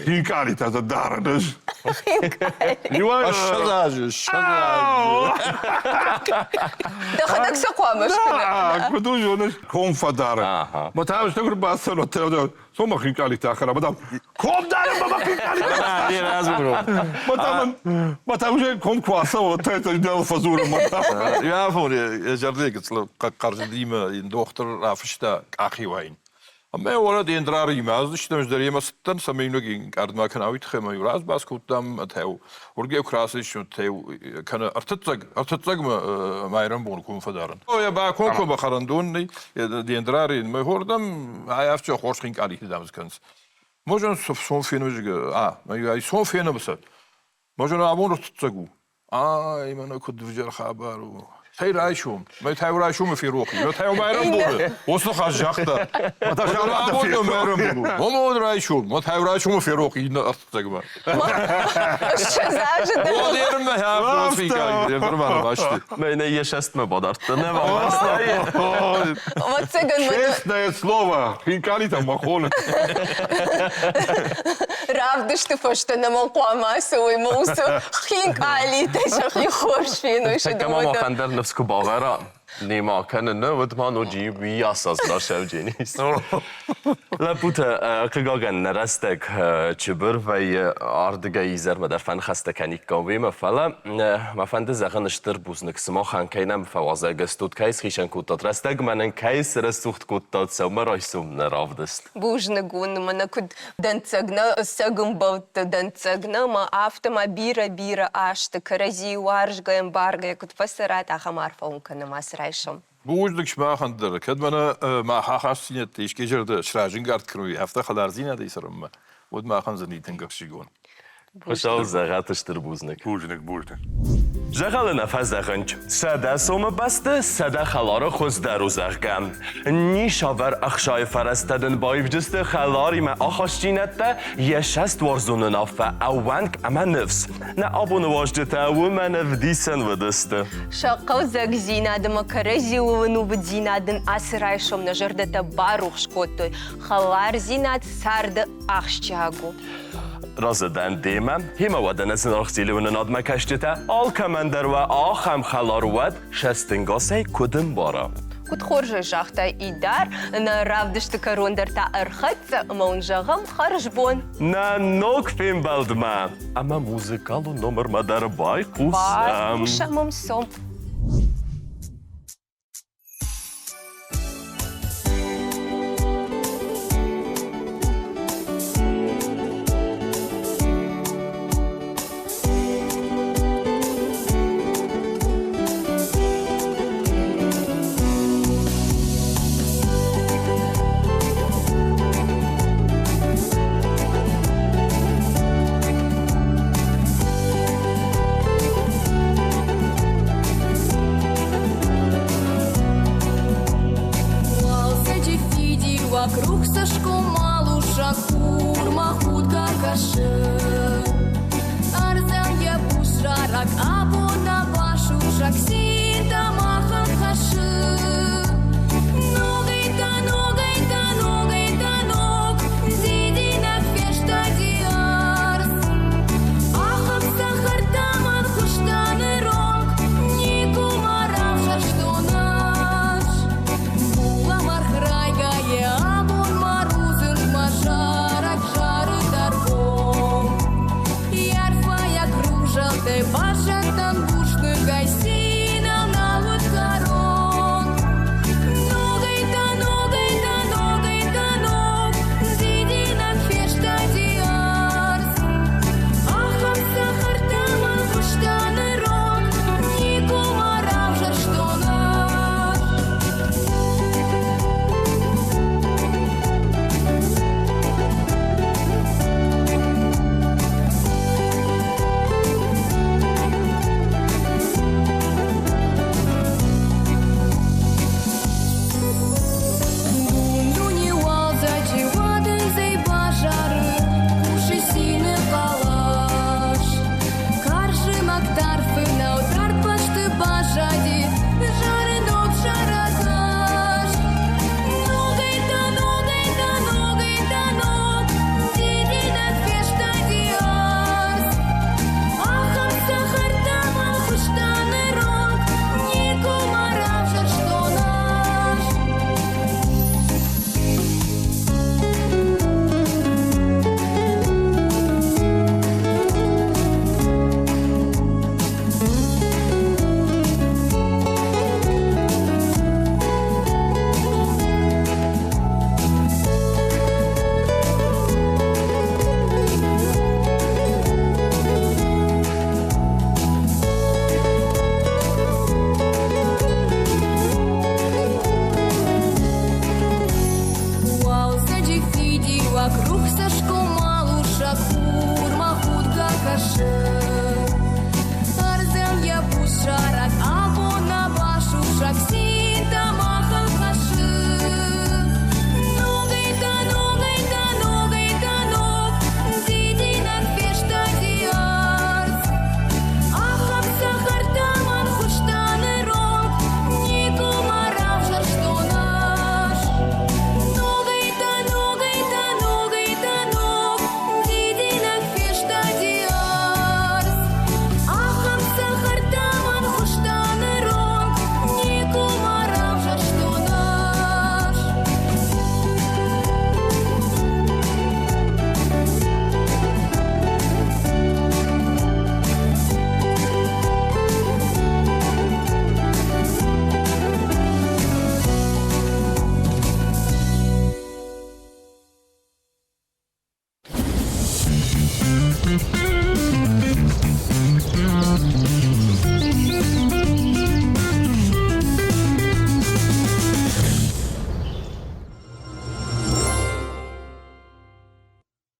Хинкъаритӕ дзы дарын ӕз. Ссӕдз азы, ссӕдз азы. Дӕхӕдӕг сӕ хъуамӕ скӕнай. Куыд у зоныс, ком фӕдары. Мӕ та ӕз ӕрбацӕуын, цом хинкъалитӕ ахӕрӕм. Мӕ ком дарын, мӕ хинкъалитӕ. Мӕ та уже ком куы ацӕуы, та это нал фӕдзурын. Йӕ афон йӕ зӕрдӕйы гыццыл хъӕрзыдимӕ йын дохтыр рафыста къахиуайын. Ӕмӕ уӕд Ендраримӕ аздыстӕм, ӕз дӕр йемӕ цыдтӕн, цӕмӕй иунӕг ӕнкъард ма кӕна, уый тыххӕй ӕмӕ-иу разбас кодтам, ӕмӕ уыргӕ куы рацыдис, кӕнӕ ӕртыццӕг, ӕртыццӕгмӕ майрӕмбон ком фӕдарын. Йӕ бакомкоммӕ хӕрӕндон нӕй, Дендрари, мӕ хордӕм ай афтӕ хорз хинкъалиты дам скӕнынц. Можем сом фенӕм, а, сом фенӕм сӕ. Можем абон ӕртыццӕг у. Ай, мӕнӕ куыд ӕвзӕр хабар у. Цӕй райсом? Мӕ та райсомы ферох и. Мӕ та майрӕмбоны. Уыцы ныхас загъта. Абон майрӕмбон у. Ома он райсом. Мӕ та райсомы ферох и иннӕ ӕртыццӕгмӕ. Ссӕдз азы дӕр. О, дермӕ хӕ, Мӕнӕ йӕ сӕстмӕ бадардта, нӕ Ӕвӕццӕгӕн Честное слово, хинкали там мӕ хоны. Равдысты фӕстӕ нӕм хъуамӕ ацӕуой мӕ уыцы хинкъалитӕ сӕхи хорз феной сӕ Тӕккӕ ма махӕн дӕр ныфс куы бавӕра, нема кӕныны, уӕд ма ноджы уыйас аз расӕвдженис. Лӕппутӕ, хъыгагӕн, нӕ рӕстӕг чыбыр вӕййы, ардыгӕй изӕрмӕ дӕр фӕныхӕстӕ кӕниккам уемӕ, фӕлӕ мӕ фӕнды зӕгъын стыр бузныг сымахӕн, кӕй нӕм фӕуазӕг стут, кӕй схицӕн кодтат рӕстӕг, мӕнӕн кӕй срӕсугъд кодтат сӕумӕрайсом нӕ равдыст. Бузныг уын, мӕнӕ куыд дӕнцӕг нӕ цӕг ӕмбӕлтты дӕнцӕг нӕ ӕмӕ афтӕ ма бирӕ-бирӕ азты кӕрӕдзийы уарзгӕ, ӕмбаргӕ куыд фӕцӕрат, ахӕм арфӕ уын кӕнӕм ацы райсом. Бузныг сымахӕн дӕр, кӕд мӕнӕ мах ахастдзинӕдтӕ искӕй зӕрдӕ сразӕнгард кӕной афтӕ хӕлардзинадӕй цӕрынмӕ, уӕд махӕн зыни тынг ӕхсызгон. Хуыцау зӕгъӕт стыр бузныг. Бузныг, бузныг. Зӕгъӕлы нӕ фӕзӕгъынч, 100 сомы бӕсты 100 хӕлары хуыздӕр у, зӕгъгӕ. Нисавӕр ӕхсайы фӕрӕзтӕ дын баивджысты хӕларимӕ ахастдзинӕдтӕ, йӕ сӕстуарзон уынаффӕ, ӕууӕнк ӕмӕ ныфс. Нӕ абоны уазджытӕ уымӕн ӕвдисӕн уыдысты. Сӕ хъӕлдзӕгдзинад ӕмӕ кӕрӕдзиуыл ӕнувыддзинад ын ацы райсом нӕ зӕрдӕтӕ барухс кодтой. Хӕлардзинад царды ахсджиаг у. Разы дӕн демӕ, химӕ уӕдӕ нӕ зынаргъ телеуынынадмӕ кӕсджытӕ, алкӕмӕн дӕр уӕ ахӕм хӕлар уӕд, сӕстынгасӕй куыд ӕмбара. Куыд хорзӕй загътай, Идар, нӕ равдысты кӕрон дӕр та ӕрхӕццӕ ӕмӕ уын зӕгъӕм хӕрзбон. Нӕ ног фембӕлдмӕ ӕмӕ музыкалон номырмӕ дӕр байхъусӕм. Байхъусӕм ӕм сом.